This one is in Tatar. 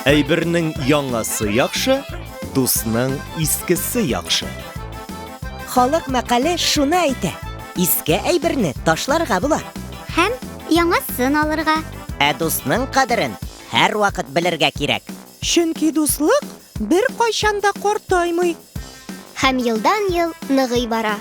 Әйбернең яңасы яхшы, дусның искесе яхшы. Халык мәкале шуны әйтә: иске әйберне ташларга була. Һәм яңасын алырга. Ә дусның кадерен һәрвакыт белергә кирәк. Чөнки дуслык беркайчан да картаймый. Һәм елдан-ел ныгый бара.